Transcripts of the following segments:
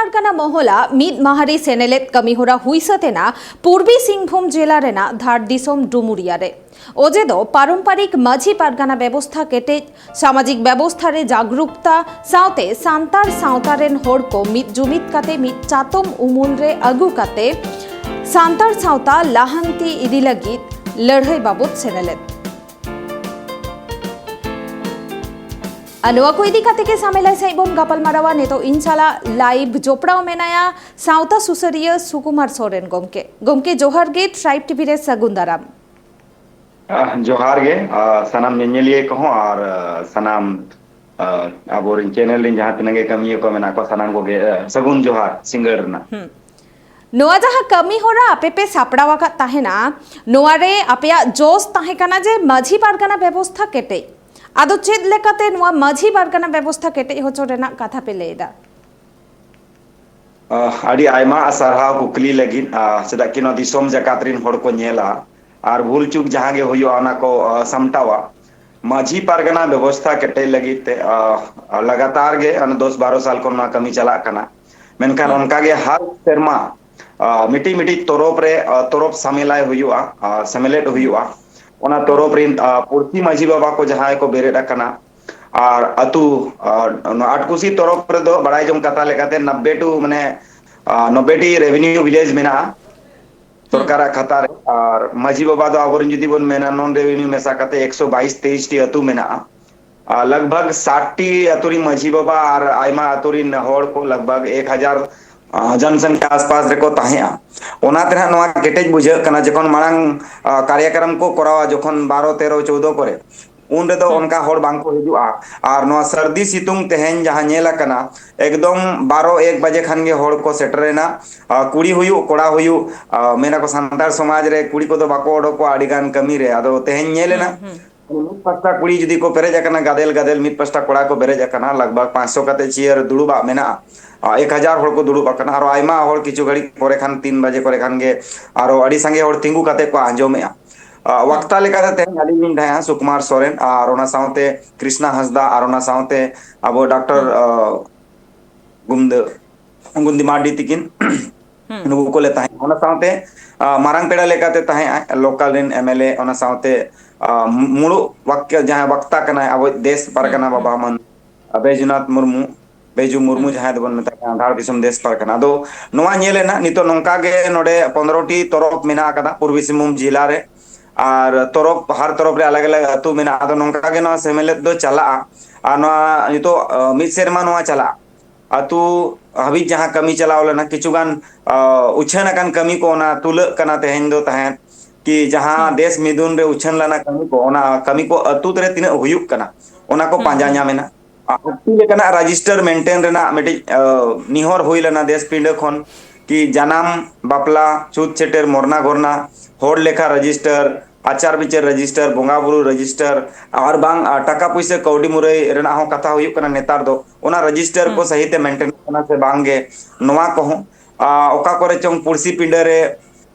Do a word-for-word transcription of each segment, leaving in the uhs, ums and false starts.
ᱯᱟᱨᱜᱟᱱᱟ ᱢᱚᱦᱚᱞᱟ ᱢᱤᱫ ᱢᱟᱦᱟᱨᱤ ᱥᱮᱱᱮᱞᱮᱫ ᱠᱟᱹᱢᱤᱦᱚᱨᱟ ᱦᱩᱭ ᱥᱟᱹᱛ ᱮᱱᱟ ᱯᱩᱨᱵᱤ ᱥᱤᱝᱵᱷᱩᱢ ᱡᱮᱞᱟ ᱨᱮᱱᱟᱜ ᱫᱷᱟᱲ ᱫᱤᱥᱚᱢ ᱰᱩᱢᱩᱨᱤᱭᱟ ᱨᱮ᱾ ᱚᱡᱮ ᱫᱚ ᱯᱟᱨᱚᱢᱯᱟᱨᱤᱠ ᱢᱟᱹᱡᱷᱤ ᱯᱟᱨᱜᱟᱱᱟ ᱵᱮᱵᱚᱥᱛᱷᱟ ᱠᱮᱴᱮᱡ, ᱥᱟᱢᱟᱡᱤᱠ ᱵᱮᱵᱚᱥᱛᱷᱟ ᱨᱮ ᱡᱟᱜᱽᱨᱩᱠᱛᱟ ᱥᱟᱶᱛᱮ ᱥᱟᱱᱛᱟᱲ ᱥᱟᱶᱛᱟ ᱨᱮᱱ ᱦᱚᱲ ᱠᱚ ᱢᱤᱫ ᱡᱩᱢᱤᱫ ᱠᱟᱛᱮ ᱢᱤᱫ ᱪᱟᱛᱚᱢ ᱩᱢᱩᱞ ᱨᱮ ᱟᱹᱜᱩ ᱠᱟᱛᱮ ᱥᱟᱱᱛᱟᱲ ᱥᱟᱶᱛᱟ ᱞᱟᱦᱟᱱᱛᱤ ᱤᱫᱤ ᱞᱟᱹᱜᱤᱫ ᱞᱟᱹᱲᱦᱟᱹᱭ ᱵᱟᱵᱚᱛ ᱥᱮᱱᱮᱞᱮᱫ᱾ ᱟᱨ ᱱᱚᱣᱟ ᱠᱚ ᱤᱫᱤ ᱠᱟᱛᱮ ᱜᱮ ᱥᱟᱢᱮᱞᱟᱭ ᱥᱟᱺᱦᱤᱡ ᱵᱚᱱ ᱜᱟᱯᱟᱞ ᱢᱟᱨᱟᱣᱟ᱾ ᱱᱤᱛᱚᱜ ᱤᱧ ᱥᱟᱞᱟᱜ ᱞᱟᱭᱤᱵᱷ ᱡᱚᱯᱲᱟᱣ ᱢᱮᱱᱟᱭᱟ ᱥᱟᱶᱛᱟ ᱥᱩᱥᱟᱹᱨᱤᱭᱟᱹ ᱥᱩᱠᱩᱢᱟᱨ ᱥᱚᱨᱮᱱ ᱜᱚᱢᱠᱮ᱾ ᱜᱚᱢᱠᱮ, ᱡᱚᱦᱟᱨ ᱜᱮ, ᱴᱨᱟᱭᱤᱵᱽ ᱴᱤᱵᱷᱤ ᱨᱮ ᱥᱟᱹᱜᱩᱱ ᱫᱟᱨᱟᱢ᱾ ᱟᱦ, ᱡᱚᱦᱟᱨ ᱜᱮ, ᱟᱦ, ᱥᱟᱱᱟᱢ ᱧᱮᱧᱮᱞᱤᱭᱟᱹ ᱠᱚᱦᱚᱸ ᱟᱨ, ᱟᱦ, ᱥᱟᱱᱟᱢ, ᱟᱦ, ᱟᱵᱚᱨᱮᱱ ᱪᱮᱱᱮᱞ ᱨᱮᱱ ᱡᱟᱦᱟᱸ ᱛᱤᱱᱟᱹᱜ ᱜᱮ ᱠᱟᱹᱢᱤᱭᱟᱹ ᱠᱚ ᱢᱮᱱᱟᱜ ᱠᱚᱣᱟ, ᱥᱟᱱᱟᱢ ᱠᱚᱜᱮ, ᱟᱦ, ᱥᱟᱹᱜᱩᱱ ᱡᱚᱦᱟᱨ ᱥᱤᱸᱜᱟᱹᱲ ᱨᱮᱱᱟᱜ᱾ ᱦᱩᱸ᱾ ᱱᱚᱣᱟ ᱡᱟᱦᱟᱸ ᱠᱟᱹᱢᱤ ᱦᱚᱨᱟ ᱟᱯᱮ ᱯᱮ ᱥᱟᱯᱲᱟᱣ ᱟᱠᱟᱫ ᱛᱟᱦᱮᱱᱟ, ᱱᱚᱣᱟ ᱨᱮ ᱟᱯᱮᱭᱟᱜ ᱡᱚᱥ ᱛᱟᱦᱮᱸ ᱠᱟᱱᱟ ᱡᱮ ᱢᱟᱹᱡᱷᱤ ᱯᱟᱨᱜᱟᱱᱟ ᱵᱮᱵᱚᱥᱛᱷᱟ ᱠᱮᱴᱮᱡ᱾ ᱟᱫᱚ ᱪᱮᱫ ᱞᱮᱠᱟᱛᱮ ᱱᱚᱣᱟ ᱢᱟᱹᱡᱷᱤ ᱯᱟᱨᱜᱟᱱᱟ ᱵᱮᱵᱚᱥᱛᱷᱟ ᱠᱮᱴᱮᱡ ᱦᱚᱪᱚ ᱨᱮᱱᱟᱜ ᱠᱟᱛᱷᱟ ᱯᱮ ᱞᱟᱹᱭ ᱮᱫᱟ? ᱟᱦ, ᱟᱹᱰᱤ ᱟᱭᱢᱟ ᱥᱟᱨᱦᱟᱣ ᱠᱩᱠᱞᱤ ᱞᱟᱹᱜᱤᱫ᱾ ᱟᱦ, ᱪᱮᱫᱟᱜ ᱠᱤ ᱱᱚᱣᱟ ᱫᱤᱥᱚᱢ ᱡᱟᱠᱟᱛ ᱨᱤᱱ ᱦᱚᱲ ᱠᱚ ᱧᱮᱞᱟ ᱟᱨ ᱵᱷᱩᱞ ᱪᱩᱠ ᱡᱟᱦᱟᱸ ᱜᱮ ᱦᱩᱭᱩᱜᱼᱟ, ᱚᱱᱟ ᱠᱚ, ᱟᱦ, ᱥᱟᱢᱴᱟᱣᱟ᱾ ᱢᱟᱹᱡᱷᱤ ᱯᱟᱨᱜᱟᱱᱟ ᱵᱮᱵᱚᱥᱛᱷᱟ ᱠᱮᱴᱮᱡ ᱞᱟᱹᱜᱤᱫ ᱛᱮ, ᱟᱦ, ᱞᱟᱜᱟᱛᱟᱨ ᱜᱮ ᱚᱱᱟ ᱫᱚᱥ ᱵᱟᱨᱚ ᱥᱟᱞ ᱠᱷᱚᱱ ᱱᱚᱣᱟ ᱠᱟᱹᱢᱤ ᱪᱟᱞᱟᱜ ᱠᱟᱱᱟ᱾ ᱢᱮᱱᱠᱷᱟᱱ ᱦᱩᱸ᱾ ᱚᱱᱠᱟ ᱜᱮ ᱦᱟᱨ ᱥᱮᱨᱢᱟ, ᱟᱦ, ᱢᱤᱫᱴᱤᱡ ᱢᱤᱫᱴᱤᱡ ᱛᱚᱨᱚᱯ ᱨᱮ, ᱟᱦ, ᱛᱚᱨᱚᱯ ᱥᱟᱢᱮᱞᱟᱭ ᱦᱩᱭᱩᱜᱼᱟ, ᱟᱦ, ᱥᱮᱢᱞᱮᱫ ᱦᱩᱸ᱾ ᱦᱩᱭᱩᱜᱼᱟ᱾ ᱚᱱᱟ ᱦᱩᱸ, ᱛᱚᱨᱚᱯ ᱦᱩᱸ᱾ ᱨᱤᱱ, ᱟᱦ, ᱯᱩᱲᱥᱤ ᱢᱟᱹᱡᱷᱤ ᱵᱟᱵᱟ ᱠᱚ ᱡᱟᱦᱟᱸᱭ ᱠᱚ ᱵᱮᱨᱮᱫ ᱟᱠᱟᱱᱟ, ᱟᱨ ᱟᱹᱛᱩ, ᱟᱦ, ᱱᱚᱣᱟ ᱟᱴᱠᱩᱥᱤ ᱛᱚᱨᱚᱯ ᱨᱮᱫᱚ ᱵᱟᱲᱟᱭ ᱡᱚᱝ ᱠᱟᱛᱷᱟ ᱞᱮᱠᱟᱛᱮ ᱱᱚᱵᱵᱮ ᱴᱩ, ᱢᱟᱱᱮ, ᱟᱦ, ᱱᱚᱵᱵᱮ ᱴᱤ ᱨᱮᱵᱷᱮᱱᱤᱭᱩ ᱵᱷᱤᱞᱮᱡᱽ ᱢᱮᱱᱟᱜᱼᱟ ᱦᱩᱸ᱾ ᱥᱚᱨᱠᱟᱨᱟᱜ ᱠᱷᱟᱛᱟ ᱨᱮ᱾ ᱟᱨ ᱢᱟᱹᱡᱷᱤ ᱵᱟᱵᱟ ᱫᱚ ᱟᱵᱚᱨᱮᱱ ᱡᱩᱫᱤ ᱵᱚᱱ ᱢᱮᱱᱟ, ᱱᱚᱱ ᱨᱮᱵᱷᱮᱱᱤᱭᱩ ᱢᱮᱥᱟ ᱠᱟᱛᱮ ᱮᱠᱥᱚ ᱵᱟᱭᱤᱥ ᱛᱮᱭᱤᱥ ᱴᱤ ᱟᱹᱛᱩ ᱢᱮᱱᱟᱜᱼᱟ᱾ ᱟᱨ ᱞᱟᱜᱽ ᱵᱷᱟᱜᱽ ᱥᱟᱴ ᱴᱤ ᱟᱹᱛᱩ ᱨᱤᱱ ᱢᱟᱹᱡᱷᱤ ᱵᱟᱵᱟ ᱟᱨ ᱟᱭᱢᱟ ᱟᱹᱛᱩ ᱨᱤᱱ ᱦᱚᱲ ᱠᱚ ᱞᱟᱜᱽ ᱵᱷᱟᱜᱽ ᱮᱠ ᱦᱟᱡᱟᱨ, ᱟᱦ, ᱡᱚᱱᱥᱚᱝᱠᱷᱟ ᱟᱥᱯᱟᱥ ᱨᱮᱠᱚ ᱛᱟᱦᱮᱸᱜᱼᱟ᱾ ᱚᱱᱟ ᱛᱮ ᱱᱟᱦᱟᱜ ᱱᱚᱣᱟ ᱠᱮᱴᱮᱡ ᱵᱩᱡᱷᱟᱹᱜ ᱠᱟᱱᱟ᱾ ᱡᱚᱠᱷᱚᱱ ᱢᱟᱲᱟᱝ, ᱟᱦ, ᱠᱟᱨᱭᱟᱠᱨᱚᱢ ᱠᱚ ᱠᱚᱨᱟᱣᱟ, ᱡᱚᱠᱷᱚᱱ ᱵᱟᱨᱚ, ᱛᱮᱨᱚ, ᱪᱳᱣᱫᱚ ᱠᱚᱨᱮ, ᱩᱱ ᱨᱮᱫᱚ ᱦᱩᱸ᱾ ᱚᱱᱠᱟ ᱦᱚᱲ ᱵᱟᱝ ᱠᱚ ᱦᱤᱡᱩᱜᱼᱟ᱾ ᱟᱨ ᱱᱚᱣᱟ ᱥᱟᱹᱨᱫᱤ ᱥᱤᱛᱩᱝ ᱛᱮᱦᱮᱧ ᱡᱟᱦᱟᱸ ᱧᱮᱞ ᱟᱠᱟᱱᱟ, ᱮᱠᱫᱚᱢ ᱵᱟᱨᱚ, ᱮᱠ ᱵᱟᱡᱮ ᱠᱷᱟᱱ ᱜᱮ ᱦᱚᱲ ᱠᱚ ᱥᱮᱴᱮᱨᱮᱱᱟ᱾ ᱟᱨ ᱠᱩᱲᱤ ᱦᱩᱭᱩᱜ, ᱠᱚᱲᱟ ᱦᱩᱭᱩᱜ, ᱟᱨ ᱢᱮᱱᱟ ᱠᱚ ᱥᱟᱱᱛᱟᱲ ᱥᱚᱢᱟᱡᱽ ᱨᱮ ᱠᱩᱲᱤ ᱠᱚᱫᱚ ᱵᱟᱠᱚ ᱚᱰᱚᱠᱚᱜᱼᱟ ᱟᱹᱰᱤ ᱜᱟᱱ ᱠᱟᱹᱢᱤ ᱨᱮ᱾ ᱟᱫᱚ ᱛᱮᱦᱮᱧ ᱧᱮᱞ ᱮᱱᱟ, ᱦᱩᱸ, ᱦᱩᱸ᱾ ᱢᱤᱫ ᱯᱟᱥᱴᱟ ᱠᱩᱲᱤ ᱡᱩᱫᱤ ᱠᱚ ᱯᱮᱨᱮᱡ ᱟᱠᱟᱱᱟ, ᱜᱟᱫᱮᱞ ᱜᱟᱫᱮᱞ ᱢᱤᱫ ᱯᱟᱥᱴᱟ ᱠᱚᱲᱟ ᱠᱚ ᱯᱮᱨᱮᱡ ᱟᱠᱟᱱᱟ, ᱞᱟᱜᱽ ᱵᱷᱟᱜᱽ ᱯᱟᱸᱪᱥᱚ ᱠᱟᱛᱮ ᱪᱮᱭᱟᱨ ᱫᱩᱲᱩᱵᱟᱜ ᱢᱮᱱᱟᱜᱼᱟ᱾ ᱟᱨ ᱮᱠ ᱦᱟᱡᱟᱨ ᱦᱚᱲ ᱠᱚ ᱫᱩᱲᱩᱵ ᱟᱠᱟᱱᱟ᱾ ᱟᱨᱚ ᱟᱭᱢᱟ ᱦᱚᱲ ᱠᱤᱪᱷᱩ ᱜᱷᱟᱹᱲᱤᱡ ᱯᱚᱨᱮ ᱠᱷᱟᱱ, ᱛᱤᱱ ᱵᱟᱡᱮ ᱠᱚᱨᱮ ᱠᱷᱟᱱ ᱜᱮ ᱟᱨᱚ ᱟᱹᱰᱤ ᱥᱟᱸᱜᱮ ᱦᱚᱲ ᱛᱤᱸᱜᱩ ᱠᱟᱛᱮ ᱠᱚ ᱟᱸᱡᱚᱢᱮᱜᱼᱟ᱾ ᱟᱨ ᱦᱩᱸ᱾ ᱣᱟᱠᱛᱟ ᱞᱮᱠᱟᱛᱮ ᱛᱮᱦᱮᱧ ᱟᱹᱞᱤᱧ ᱞᱤᱧ ᱛᱟᱦᱮᱸᱜᱼᱟ ᱥᱩᱠᱩᱢᱟᱨ ᱥᱚᱨᱮᱱ, ᱟᱨ ᱚᱱᱟ ᱥᱟᱶᱛᱮ ᱠᱨᱤᱥᱱᱟ ᱦᱟᱸᱥᱫᱟ, ᱟᱨ ᱚᱱᱟ ᱥᱟᱶᱛᱮ ᱟᱵᱚ ᱰᱟᱠᱴᱚᱨ, ᱦᱩᱸ᱾ ᱟᱨ, ᱜᱩᱢᱫᱟᱹ᱾ ᱜᱩᱱᱫᱤ ᱢᱟᱨᱰᱤ ᱛᱤᱠᱤᱱ᱾ ᱦᱩᱸ᱾ ᱱᱩᱠᱩ ᱠᱚᱞᱮ ᱛᱟᱦᱮᱸ᱾ ᱚᱱᱟ ᱥᱟᱶᱛᱮ, ᱟ, ᱢᱟᱨᱟᱝ ᱯᱮᱲᱟ ᱞᱮᱠᱟᱛᱮ ᱛᱟᱦᱮᱸ ᱟᱭ ᱞᱳᱠᱟᱞ ᱨᱮᱱ ᱮᱢ ᱮᱞ ᱮ, ᱚᱱᱟ ᱥᱟᱶᱛᱮ, ᱟ, ᱢᱩᱲᱩᱫ ᱵᱟᱠᱛᱟ ᱡᱟᱦᱟᱸᱭ ᱵᱟᱠᱛᱟ ᱠᱟᱱᱟᱭ ᱟᱵᱚ ᱫᱮᱥ ᱯᱟᱨᱜᱟᱱᱟ ᱦᱩᱸ, ᱵᱟᱵᱟ ᱦᱩᱸ᱾ ᱢᱟᱹᱱ ᱵᱮᱡᱩᱱᱟᱛᱷ ᱢᱩᱨᱢᱩ, ᱵᱮᱡᱩ ᱢᱩᱨᱢᱩ ᱦᱩᱸ᱾ ᱡᱟᱦᱟᱸᱭ ᱫᱚᱵᱚᱱ ᱢᱮᱛᱟᱭ ᱠᱟᱱᱟ ᱫᱷᱟᱲ ᱫᱤᱥᱚᱢ ᱫᱮᱥ ᱯᱟᱨᱜᱟᱱᱟ᱾ ᱟᱫᱚ ᱱᱚᱣᱟ ᱧᱮᱞ ᱮᱱᱟ, ᱱᱤᱛᱚᱜ ᱱᱚᱝᱠᱟ ᱜᱮ ᱱᱚᱰᱮ ᱯᱚᱱᱫᱽᱨᱚ ᱴᱤ ᱛᱚᱨᱚᱯ ᱢᱮᱱᱟᱜ ᱟᱠᱟᱫᱟ ᱯᱩᱨᱵᱤ ᱥᱤᱝᱵᱷᱩᱢ ᱡᱮᱞᱟ ᱨᱮ᱾ ᱟᱨ ᱛᱚᱨᱚᱯ, ᱦᱟᱨ ᱛᱚᱨᱚᱯ ᱨᱮ ᱟᱞᱟᱜᱽ ᱟᱞᱟᱜᱽ ᱟᱹᱛᱩ ᱢᱮᱱᱟᱜᱼᱟ᱾ ᱟᱫᱚ ᱱᱚᱝᱠᱟ ᱜᱮ ᱱᱚᱣᱟ ᱥᱮᱢᱞᱮᱫ ᱫᱚ ᱪᱟᱞᱟᱜᱼᱟ᱾ ᱟᱨ ᱱᱚᱣᱟ ᱱᱤᱛᱚᱜ, ᱟ, ᱢᱤᱫ ᱥᱮᱨᱢᱟ ᱱᱚᱣᱟ ᱪᱟᱞᱟᱜᱼᱟ᱾ ᱟᱹᱛᱩ ᱦᱟᱹᱵᱤᱡ ᱡᱟᱦᱟᱸ ᱠᱟᱹᱢᱤ ᱪᱟᱞᱟᱣ ᱞᱮᱱᱟ, ᱠᱤᱪᱷᱩ ᱜᱟᱱ, ᱟ, ᱩᱪᱷᱟᱹᱱ ᱟᱠᱟᱱ ᱠᱟᱹᱢᱤ ᱠᱚ ᱚᱱᱟ ᱛᱩᱞᱟᱹᱜ ᱠᱟᱱᱟ ᱛᱮᱦᱮᱧ ᱫᱚ ᱛᱟᱦᱮᱸᱫ, ᱠᱤ ᱡᱟᱦᱟᱸ ᱦᱩᱸ᱾ ᱫᱮᱥ ᱢᱤᱫᱩᱱ ᱨᱮ ᱩᱪᱷᱟᱹᱱ ᱞᱮᱱᱟ ᱠᱟᱹᱢᱤ ᱠᱚ, ᱚᱱᱟ ᱠᱟᱹᱢᱤ ᱠᱚ ᱟᱹᱛᱩ ᱨᱮ ᱛᱤᱱᱟᱹᱜ ᱦᱩᱭᱩᱜ ᱠᱟᱱᱟ, ᱚᱱᱟ ᱠᱚ ᱦᱩᱸ, ᱯᱟᱸᱡᱟ ᱦᱩᱸ᱾ ᱧᱟᱢ ᱮᱱᱟ᱾ ᱟ, ᱟᱹᱛᱩ ᱞᱮᱠᱟᱱᱟᱜ ᱨᱮᱡᱤᱥᱴᱟᱨ ᱢᱮᱱᱴᱮᱱ ᱨᱮᱱᱟᱜ ᱢᱤᱫᱴᱤᱡ, ᱟ, ᱱᱤᱦᱚᱨ ᱦᱩᱭ ᱞᱮᱱᱟ ᱫᱮᱥ ᱯᱤᱸᱰᱟᱹ ᱠᱷᱚᱱ, ᱠᱤ ᱡᱟᱱᱟᱢ, ᱵᱟᱯᱞᱟ, ᱪᱷᱩᱛ ᱪᱷᱟᱹᱴᱭᱟᱹᱨ, ᱢᱚᱨᱱᱟ ᱜᱚᱨᱱᱟ, ᱦᱚᱲ ᱞᱮᱠᱷᱟ ᱨᱮᱡᱤᱥᱴᱟᱨ, ᱟᱪᱟᱨ ᱵᱤᱪᱟᱹᱨ ᱨᱮᱡᱤᱥᱴᱟᱨ, ᱵᱚᱸᱜᱟ ᱵᱩᱨᱩ ᱨᱮᱡᱤᱥᱴᱟᱨ, ᱟᱨ ᱵᱟᱝ, ᱟ, ᱴᱟᱠᱟ ᱯᱩᱭᱥᱟᱹ ᱠᱟᱹᱣᱰᱤ ᱢᱩᱨᱟᱹᱭ ᱨᱮᱱᱟᱜ ᱦᱚᱸ ᱠᱟᱛᱷᱟ ᱦᱩᱭᱩᱜ ᱠᱟᱱᱟ ᱱᱮᱛᱟᱨ ᱫᱚ, ᱚᱱᱟ ᱨᱮᱡᱤᱥᱴᱟᱨ ᱠᱚ ᱦᱩᱸ᱾ ᱥᱟᱹᱦᱤ ᱛᱮ ᱢᱮᱱᱴᱮᱱ ᱠᱟᱱᱟ ᱥᱮ ᱵᱟᱝ ᱜᱮ, ᱱᱚᱣᱟ ᱠᱚᱦᱚᱸ, ᱟ, ᱚᱠᱟ ᱠᱚᱨᱮ ᱪᱚᱝ ᱯᱩᱲᱥᱤ ᱯᱤᱸᱰᱟᱹ ᱨᱮ,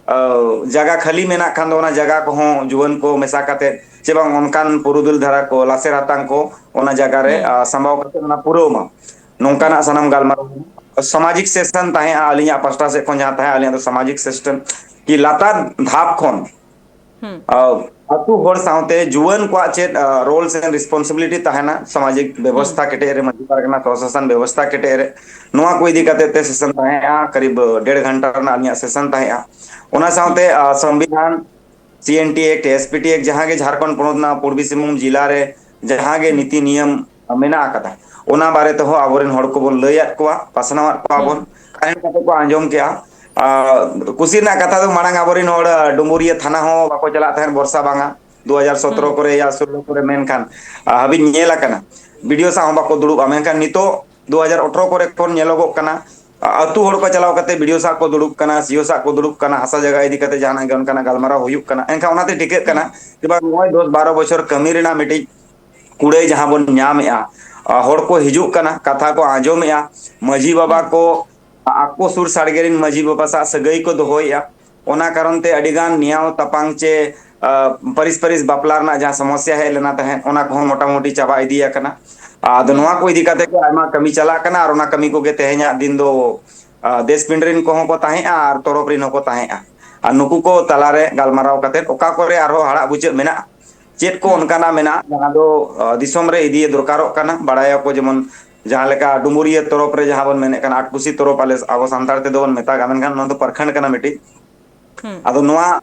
ᱟ, ᱡᱟᱭᱜᱟ ᱠᱷᱟᱹᱞᱤ ᱢᱮᱱᱟᱜ ᱠᱷᱟᱱ ᱫᱚ ᱚᱱᱟ ᱡᱟᱭᱜᱟ ᱠᱚᱦᱚᱸ ᱡᱩᱣᱟᱹᱱ ᱠᱚ ᱢᱮᱥᱟ ᱠᱟᱛᱮ ᱥᱮ ᱵᱟᱝ ᱚᱱᱠᱟᱱ ᱯᱩᱨᱩᱫᱷᱩᱞ ᱫᱷᱟᱨᱟ ᱠᱚ, ᱞᱟᱥᱮᱨ ᱦᱟᱛᱟᱝ ᱠᱚ ᱚᱱᱟ ᱡᱟᱭᱜᱟ ᱨᱮ, ᱦᱩᱸ᱾ ᱟ, ᱥᱟᱢᱵᱟᱣ ᱠᱟᱛᱮ ᱚᱱᱟ ᱯᱩᱨᱟᱹᱣ ᱢᱟ᱾ ᱱᱚᱝᱠᱟᱱᱟᱜ ᱥᱟᱱᱟᱢ ᱜᱟᱞᱢᱟᱨᱟᱣ, ᱥᱟᱢᱟᱡᱤᱠ ᱥᱮᱥᱚᱱ ᱛᱟᱦᱮᱸᱜᱼᱟ, ᱟᱹᱞᱤᱧᱟᱜ ᱯᱟᱥᱴᱟ ᱥᱮᱫ ᱠᱷᱚᱱ ᱡᱟᱦᱟᱸ ᱛᱟᱦᱮᱸ, ᱟᱹᱞᱤᱧᱟᱜ ᱫᱚ ᱥᱟᱢᱟᱡᱤᱠ ᱥᱮᱥᱚᱱ ᱠᱤ ᱞᱟᱛᱟᱨ ᱫᱷᱟᱯ ᱠᱷᱚᱱ, ᱦᱩᱸ᱾ ᱟ, ᱟᱹᱛᱩ ᱦᱚᱲ ᱥᱟᱶᱛᱮ ᱡᱩᱣᱟᱹᱱ ᱠᱚᱣᱟᱜ ᱪᱮᱫ, ᱟ, ᱨᱳᱞᱥ ᱮᱱᱰ ᱨᱮᱥᱯᱚᱱᱥᱤᱵᱤᱞᱤᱴᱤ ᱛᱟᱦᱮᱱᱟ, ᱥᱟᱢᱟᱡᱤᱠ ᱦᱩᱸ᱾ ᱵᱮᱵᱚᱥᱛᱷᱟ ᱠᱮᱴᱮᱡ ᱨᱮ, ᱢᱟᱹᱡᱷᱤ ᱯᱟᱨᱜᱟᱱᱟ ᱯᱨᱚᱥᱟᱥᱚᱱ ᱵᱮᱵᱚᱥᱛᱷᱟ ᱠᱮᱴᱮᱡ ᱨᱮ, ᱱᱚᱣᱟ ᱠᱚ ᱤᱫᱤ ᱦᱩᱸ᱾ ᱠᱟᱛᱮ ᱛᱮ ᱥᱮᱥᱚᱱ ᱛᱟᱦᱮᱸᱜᱼᱟ, ᱠᱟᱨᱤᱵ ᱰᱮᱲ ᱜᱷᱚᱱᱴᱟ ᱨᱮᱱᱟᱜ ᱟᱹᱞᱤᱧᱟᱜ ᱥᱮᱥᱚᱱ ᱛᱟᱦᱮᱸᱜᱼᱟ᱾ ᱚᱱᱟ ᱦᱩᱸ᱾ ᱥᱟᱶᱛᱮ, ᱟ, ᱥᱚᱝᱵᱤᱫᱷᱟᱱ, C N T act, S P T act, ᱡᱟᱦᱟᱸ ᱜᱮ ᱡᱷᱟᱲᱠᱷᱚᱸᱰ ᱯᱚᱱᱚᱛ ᱨᱮᱱᱟᱜ ᱯᱩᱨᱵᱤ ᱥᱤᱝᱵᱷᱩᱢ ᱡᱮᱞᱟ ᱨᱮ ᱡᱟᱦᱟᱸ ᱜᱮ ᱦᱩᱸ᱾ ᱱᱤᱛᱤ ᱱᱤᱭᱚᱢ ᱢᱮᱱᱟᱜ ᱟᱠᱟᱫᱟ, ᱚᱱᱟ ᱵᱟᱨᱮ ᱛᱮᱦᱚᱸ ᱟᱵᱚᱨᱮᱱ ᱦᱚᱲ ᱠᱚᱵᱚᱱ ᱞᱟᱹᱭᱟᱫ ᱠᱚᱣᱟ, ᱯᱟᱥᱱᱟᱣᱟᱫ ᱠᱚᱣᱟ ᱵᱚᱱ᱾ ᱦᱩᱸ᱾ ᱠᱟᱨᱮᱱ ᱠᱟᱛᱮ ᱠᱚ ᱟᱸᱡᱚᱢ ᱠᱮᱜᱼᱟ᱾ ᱟᱨ ᱠᱩᱥᱤ ᱨᱮᱱᱟᱜ ᱠᱟᱛᱷᱟ ᱫᱚ ᱢᱟᱲᱟᱝ ᱟᱵᱚᱨᱮᱱ ᱦᱚᱲ, ᱟ, ᱰᱩᱢᱩᱨᱤᱭᱟᱹ ᱛᱷᱟᱱᱟ ᱦᱚᱸ ᱵᱟᱠᱚ ᱪᱟᱞᱟᱜ ᱛᱟᱦᱮᱸᱫ ᱵᱚᱨᱥᱟ ᱵᱟᱝᱟ, ᱫᱩ ᱦᱟᱡᱟᱨ ᱥᱚᱛᱨᱚ ᱦᱩᱸ᱾ ᱠᱚᱨᱮ ᱭᱟ ᱥᱳᱞᱞᱳ ᱠᱚᱨᱮ ᱢᱮᱱᱠᱷᱟᱱ, ᱟ, ᱦᱟᱹᱵᱤᱡ ᱧᱮᱞ ᱟᱠᱟᱱᱟ, ᱵᱤ ᱰᱤ ᱳ ᱥᱟᱶ ᱦᱚᱸ ᱵᱟᱠᱚ ᱫᱩᱲᱩᱵᱼᱟ᱾ ᱢᱮᱱᱠᱷᱟᱱ ᱱᱤᱛᱚᱜ ᱫᱩ ᱦᱟᱡᱟᱨ ᱟᱴᱷᱨᱚ ᱠᱚᱨᱮ ᱠᱷᱚᱱ ᱧᱮᱞᱚᱜᱚᱜ ᱠᱟᱱᱟ, ᱟ, ᱟᱹᱛᱩ ᱦᱚᱲ ᱠᱚ ᱪᱟᱞᱟᱣ ᱠᱟᱛᱮ ᱵᱤ ᱰᱤ ᱳ ᱥᱟᱶ ᱠᱚ ᱫᱩᱲᱩᱵ ᱠᱟᱱᱟ, ᱥᱤ ᱳ ᱥᱟᱶ ᱠᱚ ᱫᱩᱲᱩᱵ ᱠᱟᱱᱟ, ᱦᱟᱥᱟ ᱡᱟᱭᱜᱟ ᱤᱫᱤ ᱠᱟᱛᱮ ᱡᱟᱦᱟᱱᱟᱜ ᱜᱮ ᱚᱱᱠᱟᱱᱟᱜ ᱜᱟᱞᱢᱟᱨᱟᱣ ᱦᱩᱭᱩᱜ ᱠᱟᱱᱟ᱾ ᱮᱱᱠᱷᱟᱱ ᱚᱱᱟᱛᱮ ᱴᱷᱤᱠᱟᱹᱜ ᱠᱟᱱᱟ ᱦᱩᱸ᱾ ᱡᱮ ᱵᱟᱝ ᱱᱚᱜᱼᱚᱭ ᱫᱚᱥ ᱵᱟᱨᱚ ᱵᱚᱪᱷᱚᱨ ᱠᱟᱹᱢᱤ ᱨᱮᱱᱟᱜ ᱢᱤᱫᱴᱤᱡ ᱠᱩᱲᱟᱹᱭ ᱡᱟᱦᱟᱸ ᱵᱚᱱ ᱧᱟᱢᱮᱜᱼᱟ, ᱟ, ᱦᱚᱲ ᱠᱚ ᱦᱤᱡᱩᱜ ᱠᱟᱱᱟ, ᱠᱟᱛᱷᱟ ᱠᱚ ᱟᱸᱡᱚᱢᱮᱜᱼᱟ, ᱢᱟᱹᱡᱷᱤ ᱵᱟᱵᱟ ᱦᱩᱸ᱾ ᱠᱚ ᱟᱠᱚ ᱥᱩᱨ ᱥᱟᱰᱜᱮ ᱨᱮᱱ ᱢᱟᱹᱡᱷᱤ ᱵᱟᱵᱟ ᱥᱟᱶ ᱥᱟᱹᱜᱟᱹᱭ ᱠᱚ ᱫᱚᱦᱚᱭᱮᱜᱼᱟ᱾ ᱚᱱᱟ ᱠᱟᱨᱚᱱ ᱛᱮ ᱟᱹᱰᱤ ᱜᱟᱱ ᱱᱮᱭᱟᱣ ᱛᱟᱯᱟᱝ ᱪᱮ, ᱟ, ᱯᱟᱹᱨᱤᱥ ᱯᱟᱹᱨᱤᱥ ᱵᱟᱯᱞᱟ ᱨᱮᱱᱟᱜ ᱡᱟᱦᱟᱸ ᱥᱚᱢᱚᱥᱥᱟ ᱦᱮᱡ ᱞᱮᱱᱟ ᱛᱟᱦᱮᱸᱫ, ᱚᱱᱟ ᱠᱚᱦᱚᱸ ᱢᱚᱴᱟᱢᱩᱴᱤ ᱪᱟᱵᱟ ᱤᱫᱤ ᱟᱠᱟᱱᱟ᱾ ᱟᱫᱚ ᱱᱚᱣᱟ ᱠᱚ ᱤᱫᱤ ᱠᱟᱛᱮ ᱜᱮ ᱟᱭᱢᱟ ᱠᱟᱹᱢᱤ ᱪᱟᱞᱟᱜ ᱠᱟᱱᱟ, ᱟᱨ ᱚᱱᱟ ᱠᱟᱹᱢᱤ ᱠᱚᱜᱮ ᱛᱮᱦᱮᱧᱟᱜ ᱫᱤᱱ ᱫᱚ, ᱟ, ᱫᱮᱥ ᱯᱤᱸᱰᱟᱹ ᱨᱮᱱ ᱠᱚᱦᱚᱸ ᱠᱚ ᱛᱟᱦᱮᱸᱜᱼᱟ ᱟᱨ ᱛᱚᱨᱚᱯ ᱨᱮᱱ ᱦᱚᱸᱠᱚ ᱛᱟᱦᱮᱸᱜᱼᱟ᱾ ᱟᱨ ᱱᱩᱠᱩ ᱠᱚ ᱛᱟᱞᱟᱨᱮ ᱜᱟᱞᱢᱟᱨᱟᱣ ᱠᱟᱛᱮ ᱚᱠᱟ ᱠᱚᱨᱮ ᱟᱨᱦᱚᱸ ᱦᱟᱲᱟᱜ ᱵᱩᱪᱟᱹᱜ ᱢᱮᱱᱟᱜᱼᱟ, ᱪᱮᱫ ᱠᱚ ᱚᱱᱠᱟᱱᱟᱜ ᱢᱮᱱᱟᱜᱼᱟ ᱡᱟᱦᱟᱸ ᱫᱚ, ᱟ, ᱫᱤᱥᱚᱢ ᱨᱮ ᱤᱫᱤ ᱫᱚᱨᱠᱟᱨᱚᱜ ᱠᱟᱱᱟ, ᱵᱟᱲᱟᱭᱟᱠᱚ᱾ ᱡᱮᱢᱚᱱ ᱡᱟᱦᱟᱸ ᱞᱮᱠᱟ ᱰᱩᱢᱩᱨᱤᱭᱟᱹ ᱛᱚᱨᱚᱯ ᱨᱮ ᱡᱟᱦᱟᱸ ᱵᱚᱱ ᱢᱮᱱᱮᱫ ᱠᱟᱱᱟ ᱟᱴᱠᱩᱥᱤ ᱛᱚᱨᱚᱯ, ᱟᱞᱮ ᱟᱵᱚ ᱥᱟᱱᱛᱟᱲ ᱛᱮᱫᱚ ᱵᱚᱱ ᱢᱮᱛᱟᱜᱼᱟ, ᱢᱮᱱᱠᱷᱟᱱ ᱱᱚᱣᱟ ᱫᱚ ᱯᱨᱚᱠᱷᱚᱸᱰ ᱠᱟᱱᱟ ᱢᱤᱫᱴᱤᱡ᱾ ᱦᱩᱸ᱾ ᱟᱫᱚ ᱱᱚᱣᱟ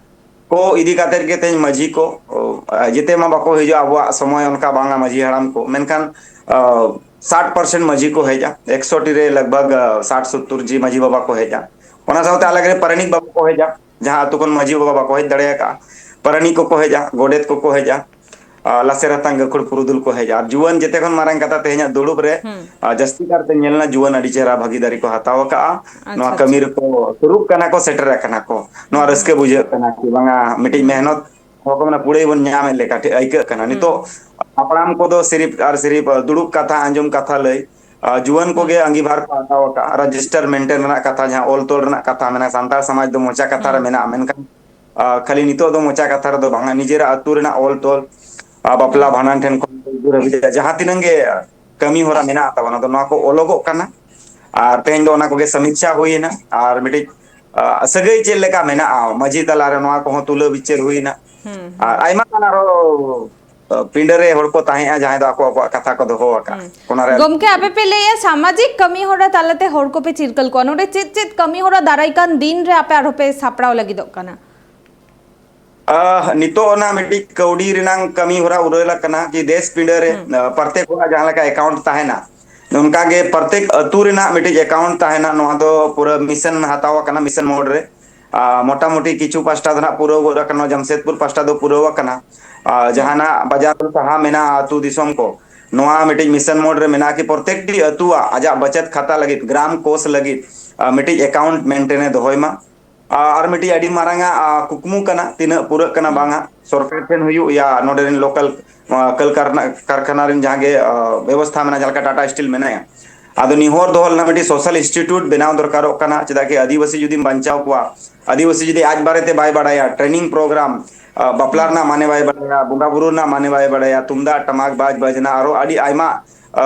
ᱠᱚ ᱤᱫᱤ ᱠᱟᱛᱮᱫ ᱜᱮ ᱛᱮᱦᱮᱧ ᱢᱟᱹᱡᱷᱤ ᱠᱚ, ᱚ, ᱡᱮᱛᱮ ᱢᱟ ᱵᱟᱠᱚ ᱦᱤᱡᱩᱜᱼᱟ, ᱟᱵᱚᱣᱟᱜ ᱥᱚᱢᱚᱭ ᱚᱱᱠᱟ ᱵᱟᱝᱟ ᱢᱟᱹᱡᱷᱤ ᱦᱟᱲᱟᱢ ᱠᱚ, ᱢᱮᱱᱠᱷᱟᱱ, ᱚ, ᱥᱟᱴ ᱯᱟᱨᱥᱮᱱᱴ ᱢᱟᱹᱡᱷᱤ ᱠᱚ ᱦᱮᱡᱼᱟ, ᱮᱠᱥᱚ ᱴᱤ ᱨᱮ ᱞᱟᱜᱽ ᱵᱷᱟᱜᱽ, ᱚ, ᱥᱟᱴ ᱥᱚᱛᱛᱚᱨ ᱡᱤ ᱢᱟᱹᱡᱷᱤ ᱵᱟᱵᱟ ᱠᱚ ᱦᱮᱡᱼᱟ᱾ ᱚᱱᱟ ᱥᱟᱶᱛᱮ ᱟᱞᱮ ᱨᱮ ᱯᱟᱨᱟᱱᱤᱠ ᱵᱟᱵᱟ ᱠᱚ ᱦᱮᱡᱼᱟ, ᱡᱟᱦᱟᱸ ᱟᱹᱛᱩ ᱠᱷᱚᱱ ᱢᱟᱹᱡᱷᱤ ᱵᱟᱵᱟ ᱵᱟᱠᱚ ᱦᱮᱡ ᱫᱟᱲᱮ ᱟᱠᱟᱫᱼᱟ, ᱯᱟᱨᱟᱱᱤᱠ ᱠᱚᱠᱚ ᱦᱮᱡᱼᱟ, ᱜᱚᱰᱮᱛ ᱠᱚᱠᱚ ᱦᱮᱡᱼᱟ, ᱟ, ᱞᱟᱥᱮᱨ ᱦᱟᱛᱟᱝ ᱜᱟᱹᱠᱷᱩᱲ ᱯᱩᱨᱩᱫᱷᱩᱞ ᱠᱚ ᱦᱮᱡᱼᱟ᱾ ᱟᱨ ᱡᱩᱣᱟᱹᱱ ᱡᱮᱛᱮ ᱠᱷᱚᱱ ᱢᱟᱨᱟᱝ ᱠᱟᱛᱷᱟ ᱛᱮᱦᱮᱧᱟᱜ ᱫᱩᱲᱩᱵ ᱨᱮ, ᱦᱩᱸ᱾ ᱟ, ᱡᱟᱹᱥᱛᱤ ᱠᱟᱨᱛᱮ ᱧᱮᱞ ᱮᱱᱟ ᱡᱩᱣᱟᱹᱱ ᱟᱹᱰᱤ ᱪᱮᱦᱨᱟ ᱵᱷᱟᱹᱜᱤᱫᱟᱨᱤ ᱠᱚ ᱦᱟᱛᱟᱣ ᱟᱠᱟᱫᱼᱟ᱾ ᱱᱚᱣᱟ ᱟᱪᱪᱷᱟ, ᱠᱟᱹᱢᱤ ᱟᱪᱪᱷᱟ᱾ ᱨᱮᱠᱚ ᱥᱩᱨᱩᱜ ᱠᱟᱱᱟ ᱠᱚ, ᱥᱮᱴᱮᱨ ᱟᱠᱟᱱᱟ ᱠᱚ᱾ ᱱᱚᱣᱟ ᱦᱩᱸ, ᱨᱟᱹᱥᱠᱟᱹ ᱦᱩᱸ᱾ ᱵᱩᱡᱷᱟᱹᱜ ᱠᱟᱱᱟ ᱠᱤ ᱵᱟᱝᱟ, ᱢᱤᱫᱴᱤᱡ ᱦᱩᱸ᱾ ᱢᱮᱦᱱᱚᱛ ᱦᱚᱲ ᱠᱚ ᱢᱮᱱᱟ ᱠᱩᱲᱟᱹᱭ ᱵᱚᱱ ᱧᱟᱢᱮᱫ ᱞᱮᱠᱟ ᱴᱷᱤᱠ ᱟᱹᱭᱠᱟᱹᱜ ᱠᱟᱱᱟ᱾ ᱦᱩᱸ᱾ ᱱᱤᱛᱚᱜ ᱦᱟᱯᱲᱟᱢ ᱠᱚᱫᱚ ᱥᱤᱨᱤᱯ ᱟᱨ ᱥᱤᱨᱤᱯ, ᱟ, ᱫᱩᱲᱩᱵ ᱠᱟᱛᱷᱟ, ᱟᱸᱡᱚᱢ ᱠᱟᱛᱷᱟ ᱞᱟᱹᱭ, ᱟ, ᱡᱩᱣᱟᱹᱱ ᱦᱩᱸ᱾ ᱠᱚᱜᱮ ᱟᱸᱜᱤᱵᱷᱟᱨ ᱠᱚ ᱦᱟᱛᱟᱣ ᱟᱠᱟᱫᱼᱟ᱾ ᱨᱮᱡᱤᱥᱴᱟᱨ ᱢᱮᱱᱴᱮᱱ ᱨᱮᱱᱟᱜ ᱠᱟᱛᱷᱟ, ᱡᱟᱦᱟᱸ ᱚᱞ ᱛᱚᱞ ᱨᱮᱱᱟᱜ ᱠᱟᱛᱷᱟ ᱢᱮᱱᱟᱜᱼᱟ, ᱥᱟᱱᱛᱟᱲ ᱥᱚᱢᱟᱡᱽ ᱫᱚ ᱢᱚᱪᱟ ᱠᱟᱛᱷᱟ ᱨᱮ ᱦᱩᱸ᱾ ᱢᱮᱱᱟᱜᱼᱟ, ᱢᱮᱱᱠᱷᱟᱱ ᱟ, ᱠᱷᱟᱹᱞᱤ ᱱᱤᱛᱚᱜ ᱫᱚ ᱢᱚᱪᱟ ᱠᱟᱛᱷᱟ ᱨᱮᱫᱚ ᱵᱟᱝᱟ, ᱱᱤᱡᱮᱨᱟᱜ ᱟᱹᱛᱩ ᱨᱮᱱᱟᱜ ᱚᱞ ᱛᱚᱞ, ᱟ, ᱵᱟᱯᱞᱟ ᱦᱩᱸ᱾ ᱵᱷᱟᱸᱰᱟᱱ ᱴᱷᱮᱱ ᱠᱷᱚᱱ ᱜᱩᱨ ᱦᱟᱹᱵᱤᱡ ᱡᱟᱦᱟᱸ ᱛᱤᱱᱟᱹᱜ ᱜᱮ ᱠᱟᱹᱢᱤ ᱦᱚᱨᱟ ᱢᱮᱱᱟᱜ ᱛᱟᱵᱚᱱᱟ, ᱟᱫᱚ ᱱᱚᱣᱟ ᱠᱚ ᱚᱞᱚᱜᱚᱜ ᱠᱟᱱᱟ᱾ ᱟᱨ ᱛᱮᱦᱮᱧ ᱫᱚ ᱚᱱᱟ ᱠᱚᱜᱮ ᱥᱚᱢᱤᱠᱪᱷᱟ ᱦᱩᱭᱮᱱᱟ᱾ ᱟᱨ ᱢᱤᱫᱴᱤᱡ, ᱟ, ᱥᱟᱹᱜᱟᱹᱭ ᱪᱮᱫ ᱞᱮᱠᱟ ᱢᱮᱱᱟᱜᱼᱟ ᱢᱟᱹᱡᱷᱤ ᱛᱟᱞᱟᱨᱮ, ᱱᱚᱣᱟ ᱠᱚᱦᱚᱸ ᱛᱩᱞᱟᱹ ᱵᱤᱪᱟᱹᱨ ᱦᱩᱭᱮᱱᱟ᱾ ᱦᱩᱸ, ᱟᱨ ᱦᱩᱸ᱾ ᱟᱭᱢᱟ ᱜᱟᱱ ᱟᱨᱚ, ᱟ, ᱯᱤᱸᱰᱟᱹ ᱨᱮ ᱦᱚᱲ ᱠᱚ ᱛᱟᱦᱮᱸᱜᱼᱟ, ᱡᱟᱦᱟᱸᱭ ᱫᱚ ᱟᱠᱚ ᱟᱠᱚᱣᱟᱜ ᱠᱟᱛᱷᱟ ᱠᱚ ᱫᱚᱦᱚ ᱟᱠᱟᱫᱼᱟ᱾ ᱦᱩᱸ᱾ ᱚᱱᱟᱨᱮ ᱜᱚᱢᱠᱮ, ᱟᱯᱮ ᱯᱮ ᱞᱟᱹᱭᱮᱜᱼᱟ ᱥᱟᱢᱟᱡᱤᱠ ᱠᱟᱹᱢᱤ ᱦᱚᱨᱟ ᱛᱟᱞᱟᱛᱮ ᱦᱚᱲ ᱠᱚᱯᱮ ᱪᱤᱨᱠᱟᱹᱞ ᱠᱚᱣᱟ, ᱱᱚᱰᱮ ᱪᱮᱫ ᱪᱮᱫ ᱠᱟᱹᱢᱤ ᱦᱚᱨᱟ ᱫᱟᱨᱟᱭ ᱠᱟᱱ ᱫᱤᱱ ᱨᱮ ᱟᱯᱮ ᱟᱨᱦᱚᱸ ᱯᱮ ᱥᱟᱯᱲᱟᱣ ᱞᱟᱹᱜᱤᱫᱚᱜ ᱠᱟᱱᱟ? ᱟᱦ, ᱱᱤᱛᱚᱜ ᱚᱱᱟ ᱢᱤᱫᱴᱤᱡ ᱠᱟᱹᱣᱰᱤ ᱨᱮᱱᱟᱝ ᱠᱟᱹᱢᱤ ᱦᱚᱨᱟ ᱩᱨᱟᱹᱞ ᱟᱠᱟᱱᱟ ᱡᱮ ᱫᱮᱥ ᱯᱤᱸᱰᱟᱹ ᱨᱮ, ᱦᱩᱸ᱾ ᱟ, ᱯᱨᱚᱛᱮᱠ ᱚᱲᱟᱜ ᱡᱟᱦᱟᱸ ᱞᱮᱠᱟ ᱮᱠᱟᱣᱩᱱᱴ ᱛᱟᱦᱮᱱᱟ, ᱱᱚᱝᱠᱟ ᱜᱮ ᱯᱨᱚᱛᱮᱠ ᱟᱹᱛᱩ ᱨᱮᱱᱟᱜ ᱢᱤᱫᱴᱤᱡ ᱮᱠᱟᱣᱩᱱᱴ ᱛᱟᱦᱮᱱᱟ᱾ ᱱᱚᱣᱟ ᱫᱚ ᱯᱩᱨᱟᱹ ᱢᱤᱥᱚᱱ ᱦᱟᱛᱟᱣ ᱟᱠᱟᱱᱟ, ᱢᱤᱥᱚᱱ ᱢᱳᱰ ᱨᱮ᱾ ᱟ, ᱢᱚᱴᱟᱢᱩᱴᱤ ᱠᱤᱪᱷᱩ ᱯᱟᱥᱴᱟ ᱫᱚ ᱱᱟᱜ ᱯᱩᱨᱟᱹᱣ ᱜᱚᱫ ᱟᱠᱟᱱᱟ, ᱡᱟᱢᱥᱮᱫᱽᱯᱩᱨ ᱯᱟᱥᱴᱟ ᱫᱚ ᱯᱩᱨᱟᱹᱣ ᱟᱠᱟᱱᱟ᱾ ᱟ, ᱦᱩᱸ᱾ ᱡᱟᱦᱟᱱᱟᱜ ᱵᱟᱡᱟᱨ ᱥᱟᱦᱟ ᱢᱮᱱᱟᱜᱼᱟ, ᱟᱹᱛᱩ ᱫᱤᱥᱚᱢ ᱠᱚ, ᱱᱚᱣᱟ ᱢᱤᱫᱴᱤᱡ ᱢᱤᱥᱚᱱ ᱢᱳᱰ ᱨᱮ ᱢᱮᱱᱟᱜᱼᱟ ᱠᱤ ᱯᱨᱚᱛᱮᱠᱴᱤ ᱟᱹᱛᱩᱣᱟᱜ ᱟᱡᱟᱜ ᱵᱟᱪᱚᱛ ᱠᱷᱟᱛᱟ ᱞᱟᱹᱜᱤᱫ, ᱜᱨᱟᱢ ᱠᱳᱥ ᱞᱟᱹᱜᱤᱫ, ᱟ, ᱢᱤᱫᱴᱤᱡ ᱮᱠᱟᱣᱩᱱᱴ ᱢᱮᱱᱴᱮᱱ ᱮ ᱫᱚᱦᱚᱭ ᱢᱟ᱾ ᱟ-, ᱟᱨ ᱢᱤᱫᱴᱤᱡ ᱟᱹᱰᱤ ᱢᱟᱨᱟᱝ ᱟᱜ, ᱟ, ᱠᱩᱠᱢᱩ ᱠᱟᱱᱟ, ᱛᱤᱱᱟᱹᱜ ᱯᱩᱨᱟᱹᱜ ᱠᱟᱱᱟ ᱦᱩᱸ᱾ ᱵᱟᱝᱟ, ᱥᱚᱨᱠᱟᱨ ᱴᱷᱮᱱ ᱦᱩᱭᱩᱜ ᱭᱟ ᱱᱚᱰᱮ ᱨᱮᱱ ᱞᱳᱠᱟᱞ, ᱟ, ᱠᱚᱞᱠᱟᱨᱠᱷᱟᱱᱟ, ᱠᱟᱨᱠᱷᱟᱱᱟ ᱨᱮᱱ ᱡᱟᱦᱟᱸ ᱜᱮ, ᱟ, ᱵᱮᱵᱚᱥᱛᱷᱟ ᱢᱮᱱᱟᱜᱼᱟ, ᱡᱟᱦᱟᱸ ᱞᱮᱠᱟ ᱴᱟᱴᱟ ᱥᱴᱤᱞ ᱢᱮᱱᱟᱭᱟ᱾ ᱟᱫᱚ ᱱᱤᱦᱚᱨ ᱫᱚᱦᱚ ᱞᱮᱱᱟ ᱢᱤᱫᱴᱤᱡ ᱥᱳᱥᱟᱞ ᱤᱱᱥᱴᱤᱴᱤᱭᱩᱴ ᱵᱮᱱᱟᱣ ᱫᱚᱨᱠᱟᱨᱚᱜ ᱠᱟᱱᱟ, ᱪᱮᱫᱟᱜ ᱠᱤ ᱟᱹᱫᱤᱵᱟᱹᱥᱤ ᱡᱩᱫᱤᱢ ᱵᱟᱧᱪᱟᱣ ᱠᱚᱣᱟ, ᱟᱹᱫᱤᱵᱟᱹᱥᱤ ᱡᱩᱫᱤ ᱟᱡ ᱵᱟᱨᱮᱛᱮ ᱵᱟᱭ ᱵᱟᱲᱟᱭᱟ, ᱴᱨᱮᱱᱤᱝ ᱯᱨᱳᱜᱨᱟᱢ, ᱟ, ᱵᱟᱯᱞᱟ ᱦᱩᱸ᱾ ᱨᱮᱱᱟᱜ ᱢᱟᱱᱮ ᱵᱟᱭ ᱵᱟᱲᱟᱭᱟ, ᱵᱚᱸᱜᱟ ᱵᱩᱨᱩ ᱨᱮᱱᱟᱜ ᱢᱟᱱᱮ ᱵᱟᱭ ᱵᱟᱲᱟᱭᱟ, ᱛᱩᱢᱫᱟᱜ ᱴᱟᱢᱟᱠ ᱵᱟᱡᱽ ᱵᱟᱡᱽᱱᱟ ᱟᱨᱚ ᱟᱹᱰᱤ ᱟᱭᱢᱟ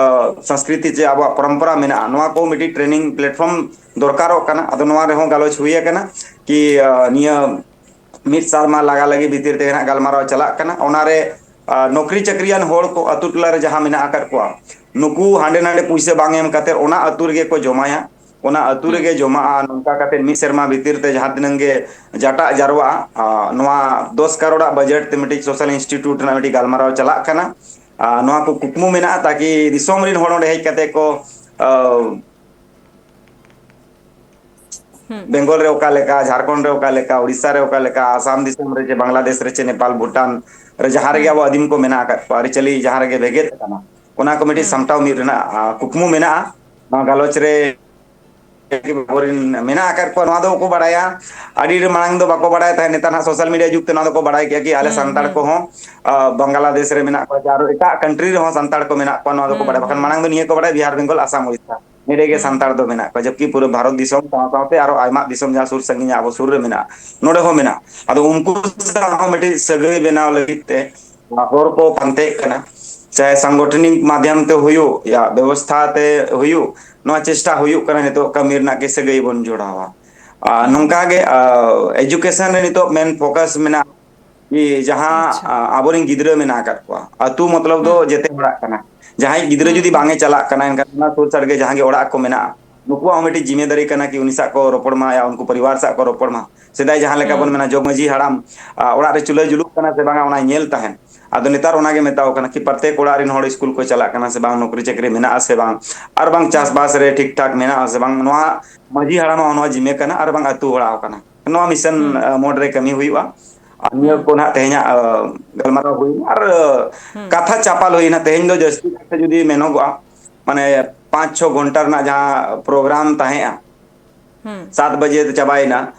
ᱥᱚᱝᱥᱠᱨᱤᱛᱤ ᱪᱮ ᱟᱵᱚᱣᱟᱜ ᱯᱚᱨᱚᱢᱯᱚᱨᱟ ᱢᱮᱱᱟᱜᱼᱟ, ᱱᱚᱣᱟ ᱠᱚ ᱢᱤᱫᱴᱤᱡ ᱴᱨᱮᱱᱤᱝ ᱯᱞᱟᱴᱯᱷᱚᱨᱢ ᱫᱚᱨᱠᱟᱨᱚᱜ ᱠᱟᱱᱟ᱾ ᱟᱫᱚ ᱱᱚᱣᱟ ᱨᱮᱦᱚᱸ ᱜᱟᱞᱚᱪ ᱦᱩᱭ ᱟᱠᱟᱱᱟ ᱠᱤ ᱱᱤᱭᱟᱹ ᱢᱤᱫ ᱥᱮᱨᱢᱟ ᱞᱟᱜᱟ ᱞᱟᱹᱜᱤᱫ ᱵᱷᱤᱛᱤᱨ ᱛᱮᱜᱮ ᱱᱟᱜ ᱜᱟᱞᱢᱟᱨᱟᱣ ᱪᱟᱞᱟᱜ ᱠᱟᱱᱟ᱾ ᱚᱱᱟᱨᱮ ᱱᱚᱠᱨᱤ ᱪᱟᱹᱠᱨᱤᱭᱟᱱ ᱦᱚᱲ ᱠᱚ ᱟᱹᱛᱩ ᱴᱚᱞᱟ ᱨᱮ ᱡᱟᱦᱟᱸ ᱢᱮᱱᱟᱜ ᱟᱠᱟᱫ ᱠᱚᱣᱟ, ᱱᱩᱠᱩ ᱦᱟᱸᱰᱮ ᱱᱟᱰᱮ ᱯᱩᱭᱥᱟᱹ ᱵᱟᱝ ᱮᱢ ᱠᱟᱛᱮ ᱚᱱᱟ ᱟᱹᱛᱩ ᱨᱮᱜᱮ ᱠᱚ ᱡᱚᱢᱟᱭᱟ, ᱚᱱᱟ ᱟᱹᱛᱩ ᱨᱮᱜᱮ ᱡᱚᱢᱟᱜᱼᱟ᱾ ᱱᱚᱝᱠᱟ ᱠᱟᱛᱮ ᱢᱤᱫ ᱥᱮᱨᱢᱟ ᱵᱷᱤᱛᱤᱨ ᱛᱮ ᱡᱟᱦᱟᱸ ᱛᱤᱱᱟᱹᱝ ᱜᱮ ᱡᱟᱴᱟᱜ ᱡᱟᱨᱣᱟᱜᱼᱟ, ᱱᱚᱣᱟ ᱫᱚᱥ ᱠᱟᱨᱳᱲᱟᱜ ᱵᱟᱡᱮᱴ ᱛᱮ ᱢᱤᱫᱴᱤᱡ ᱥᱳᱥᱟᱞ ᱤᱱᱥᱴᱤᱴᱭᱩᱴ ᱨᱮᱱᱟᱜ ᱢᱤᱫᱴᱤᱡ ᱜᱟᱞᱢᱟᱨᱟᱣ ᱪᱟᱞᱟᱜ ᱠᱟᱱᱟ᱾ ᱟᱨ ᱱᱚᱣᱟ ᱠᱚ ᱠᱩᱠᱢᱩ ᱢᱮᱱᱟᱜᱼᱟ, ᱛᱟᱠᱤ ᱫᱤᱥᱚᱢ ᱨᱮᱱ ᱦᱚᱲ ᱚᱸᱰᱮ ᱦᱮᱡ ᱠᱟᱛᱮ ᱠᱚ, ᱟᱸ, ᱵᱮᱝᱜᱚᱞ ᱨᱮ ᱚᱠᱟ ᱞᱮᱠᱟ, ᱡᱷᱟᱲᱠᱷᱚᱸᱰ ᱨᱮ ᱚᱠᱟ ᱞᱮᱠᱟ, ᱩᱲᱤᱥᱥᱟ ᱨᱮ ᱚᱠᱟ ᱞᱮᱠᱟ, ᱟᱥᱟᱢ ᱫᱤᱥᱚᱢ ᱨᱮ ᱪᱮ ᱵᱟᱝᱞᱟᱫᱮᱥ ᱨᱮ ᱪᱮ ᱱᱮᱯᱟᱞ, ᱵᱷᱩᱴᱟᱱ ᱨᱮ, ᱡᱟᱦᱟᱸ ᱨᱮᱜᱮ ᱟᱵᱚ ᱟᱹᱫᱤᱢ ᱠᱚ ᱢᱮᱱᱟᱜ ᱟᱠᱟᱫ ᱠᱚᱣᱟ, ᱟᱹᱨᱤᱪᱟᱹᱞᱤ ᱡᱟᱦᱟᱸ ᱨᱮᱜᱮ ᱵᱷᱮᱜᱮᱫ ᱟᱠᱟᱱᱟ, ᱚᱱᱟ ᱠᱚ ᱢᱤᱫᱴᱤᱡ ᱥᱟᱢᱴᱟᱣ ᱢᱤᱫ ᱨᱮᱱᱟᱜ, ᱟᱸ, ᱠᱩᱠᱢᱩ ᱢᱮᱱᱟᱜᱼᱟ᱾ ᱱᱚᱣᱟ ᱜᱟᱞᱚᱪ ᱨᱮ ᱟᱵᱚᱨᱮᱱ ᱢᱮᱱᱟᱜ ᱟᱠᱟᱫ ᱠᱚᱣᱟ, ᱱᱚᱣᱟ ᱫᱚ ᱵᱟᱠᱚ ᱵᱟᱲᱟᱭᱟ᱾ ᱟᱹᱰᱤ ᱨᱮ ᱢᱟᱲᱟᱝ ᱫᱚ ᱵᱟᱠᱚ ᱵᱟᱲᱟᱭ ᱛᱟᱦᱮᱸᱫ, ᱱᱮᱛᱟᱨ ᱦᱟᱸᱜ ᱥᱳᱥᱟᱞ ᱢᱤᱰᱤᱭᱟ ᱡᱩᱜᱽ ᱛᱮ ᱱᱚᱣᱟ ᱫᱚᱠᱚ ᱵᱟᱲᱟᱭ ᱠᱮᱫᱟ ᱠᱤ ᱟᱞᱮ ᱥᱟᱱᱛᱟᱲ ᱠᱚᱦᱚᱸ, ᱟᱸ, ᱵᱟᱝᱞᱟᱫᱮᱥ ᱨᱮ ᱢᱮᱱᱟᱜ ᱠᱚᱣᱟ ᱪᱮ ᱟᱨᱚ ᱮᱴᱟᱜ ᱠᱟᱱᱴᱨᱤ ᱨᱮᱦᱚᱸ ᱥᱟᱱᱛᱟᱲ ᱠᱚ ᱢᱮᱱᱟᱜ ᱠᱚᱣᱟ, ᱱᱚᱣᱟ ᱫᱚᱠᱚ ᱵᱟᱲᱟᱭᱟ᱾ ᱵᱟᱠᱷᱟᱱ ᱢᱟᱲᱟᱝ ᱫᱚ ᱱᱤᱭᱟᱹ ᱠᱚ ᱵᱟᱲᱟᱭᱟ ᱵᱤᱦᱟᱨ, ᱵᱮᱝᱜᱚᱞ, ᱟᱥᱟᱢ, ᱩᱲᱤᱥᱥᱟ, ᱱᱚᱰᱮ ᱜᱮ ᱥᱟᱱᱛᱟᱲ ᱫᱚ ᱢᱮᱱᱟᱜ ᱠᱚᱣᱟ, ᱡᱚᱵᱠᱤ ᱯᱩᱨᱟᱹ ᱵᱷᱟᱨᱚᱛ ᱫᱤᱥᱚᱢ ᱥᱟᱶ ᱥᱟᱶᱛᱮ ᱟᱨᱚ ᱟᱭᱢᱟ ᱫᱤᱥᱚᱢ ᱡᱟᱦᱟᱸ ᱥᱩᱨ ᱥᱟᱺᱜᱤᱧ ᱟᱵᱚ ᱥᱩᱨ ᱨᱮ ᱢᱮᱱᱟᱜᱼᱟ, ᱱᱚᱰᱮ ᱦᱚᱸ ᱢᱮᱱᱟᱜᱼᱟ᱾ ᱟᱫᱚ ᱩᱱᱠᱩ ᱥᱟᱶ ᱦᱚᱸ ᱢᱤᱫᱴᱤᱡ ᱥᱟᱹᱜᱟᱹᱭ ᱵᱮᱱᱟᱣ ᱞᱟᱹᱜᱤᱫ ᱛᱮ ᱦᱚᱨ ᱠᱚ ᱯᱟᱱᱛᱮᱭᱮᱫ ᱠᱟᱱᱟ, ᱪᱟᱦᱮ ᱥᱟᱝᱜᱚᱴᱷᱚᱱᱤᱠ ᱢᱟᱫᱷᱭᱚᱢ ᱛᱮ ᱦᱩᱭᱩᱜ ᱭᱟ ᱵᱮᱵᱚᱥᱛᱷᱟ ᱛᱮ ᱦᱩᱭᱩᱜ, ᱱᱚᱣᱟ ᱪᱮᱥᱴᱟ ᱦᱩᱭᱩᱜ ᱠᱟᱱᱟ ᱱᱤᱛᱚᱜ ᱠᱟᱹᱢᱤ ᱨᱮᱱᱟᱜ ᱜᱮ ᱥᱟᱹᱜᱟᱹᱭ ᱵᱚᱱ ᱡᱚᱲᱟᱣᱟ᱾ ᱟᱨ ᱱᱚᱝᱠᱟ ᱜᱮ, ᱟᱨ, ᱮᱡᱩᱠᱮᱥᱚᱱ ᱨᱮ ᱱᱤᱛᱚᱜ ᱢᱮᱱ ᱯᱷᱳᱠᱟᱥ ᱢᱮᱱᱟᱜᱼᱟ ᱠᱤ ᱡᱟᱦᱟᱸ, ᱟᱪᱪᱷᱟ᱾ ᱟᱨ, ᱟᱵᱚᱨᱮᱱ ᱜᱤᱫᱽᱨᱟᱹ ᱢᱮᱱᱟᱜ ᱟᱠᱟᱫ ᱠᱚᱣᱟ, ᱟᱹᱛᱩ ᱢᱚᱛᱞᱚᱵ ᱫᱚ ᱡᱮᱛᱮ ᱦᱚᱲᱟᱜ ᱠᱟᱱᱟ᱾ ᱡᱟᱦᱟᱸᱭ ᱜᱤᱫᱽᱨᱟᱹ ᱡᱩᱫᱤ ᱵᱟᱝ ᱮ ᱪᱟᱞᱟᱜ ᱠᱟᱱᱟ, ᱮᱱᱠᱷᱟᱱ ᱚᱱᱟ ᱥᱩᱨ ᱥᱟᱰᱜᱮ ᱡᱟᱦᱟᱸ ᱜᱮ ᱚᱲᱟᱜ ᱠᱚ ᱢᱮᱱᱟᱜᱼᱟ, ᱱᱩᱠᱩᱣᱟᱜ ᱦᱚᱸ ᱢᱤᱫᱴᱤᱡ ᱡᱤᱢᱮᱫᱟᱨᱤ ᱠᱟᱱᱟ ᱠᱤ ᱩᱱᱤ ᱥᱟᱶ ᱠᱚ ᱨᱚᱯᱚᱲ ᱢᱟ, ᱭᱟ ᱩᱱᱠᱩ ᱯᱚᱨᱤᱵᱟᱨ ᱥᱟᱶ ᱠᱚ ᱨᱚᱯᱚᱲ ᱢᱟ᱾ ᱥᱮᱫᱟᱭ ᱡᱟᱦᱟᱸ ᱞᱮᱠᱟ ᱵᱚᱱ ᱢᱮᱱᱟ, ᱡᱚᱜᱽ ᱢᱟᱹᱡᱷᱤ ᱦᱟᱲᱟᱢ, ᱟᱨ, ᱚᱲᱟᱜ ᱨᱮ ᱪᱩᱞᱦᱟᱹ ᱡᱩᱞᱩᱜ ᱠᱟᱱᱟ ᱥᱮ ᱵᱟᱝᱟ, ᱚᱱᱟᱭ ᱧᱮᱞ ᱛᱟᱦᱮᱸᱫ᱾ ᱟᱫᱚ ᱱᱮᱛᱟᱨ ᱚᱱᱟᱜᱮ ᱢᱮᱛᱟᱣ ᱠᱟᱱᱟ ᱠᱤ ᱯᱨᱚᱛᱮᱠ ᱚᱲᱟᱜ ᱨᱮᱱ ᱦᱚᱲ ᱥᱠᱩᱞ ᱠᱚ ᱪᱟᱞᱟᱜ ᱠᱟᱱᱟ ᱥᱮ ᱵᱟᱝ, ᱱᱚᱠᱨᱤ ᱪᱟᱹᱠᱨᱤ ᱢᱮᱱᱟᱜᱼᱟ ᱥᱮ ᱵᱟᱝ, ᱟᱨ ᱵᱟᱝ ᱪᱟᱥᱵᱟᱥ ᱨᱮ ᱴᱷᱤᱠ ᱴᱷᱟᱠ ᱢᱮᱱᱟᱜᱼᱟ ᱥᱮ ᱵᱟᱝ, ᱱᱚᱣᱟ ᱢᱟᱹᱡᱷᱤ ᱦᱟᱲᱟᱢᱟᱜ ᱱᱚᱣᱟ ᱡᱤᱢᱟᱹ ᱠᱟᱱᱟ ᱟᱨ ᱵᱟᱝ ᱟᱹᱛᱩ ᱦᱚᱲᱟᱜ ᱦᱚᱸ ᱠᱟᱱᱟ᱾ ᱱᱚᱣᱟ ᱢᱤᱥᱚᱱ, ᱟᱸ, ᱢᱳᱰ ᱨᱮ ᱠᱟᱹᱢᱤ ᱦᱩᱭᱩᱜᱼᱟ᱾ ᱟᱨ ᱱᱤᱭᱟᱹ ᱠᱚ ᱱᱟᱦᱟᱜ ᱛᱮᱦᱮᱧᱟᱜ, ᱟᱸ, ᱜᱟᱞᱢᱟᱨᱟᱣ ᱦᱩᱭᱱᱟ᱾ ᱟᱨ, ᱟᱸ, ᱠᱟᱛᱷᱟ ᱪᱟᱯᱟᱞ ᱦᱩᱭᱱᱟ᱾ ᱛᱮᱦᱮᱧ ᱫᱚ ᱡᱟᱹᱥᱛᱤ ᱠᱟᱛᱷᱟ ᱡᱩᱫᱤ ᱢᱮᱱᱚᱜᱚᱜᱼᱟ, ᱢᱟᱱᱮ ᱯᱟᱸᱪ ᱪᱷᱚ ᱜᱷᱚᱱᱴᱟ ᱨᱮᱱᱟᱜ ᱡᱟᱦᱟᱸ ᱯᱨᱳᱜᱨᱟᱢ ᱛᱟᱦᱮᱸᱜᱼᱟ, ᱥᱟᱛ ᱵᱟᱡᱮ ᱛᱮ ᱪᱟᱵᱟᱭᱮᱱᱟ᱾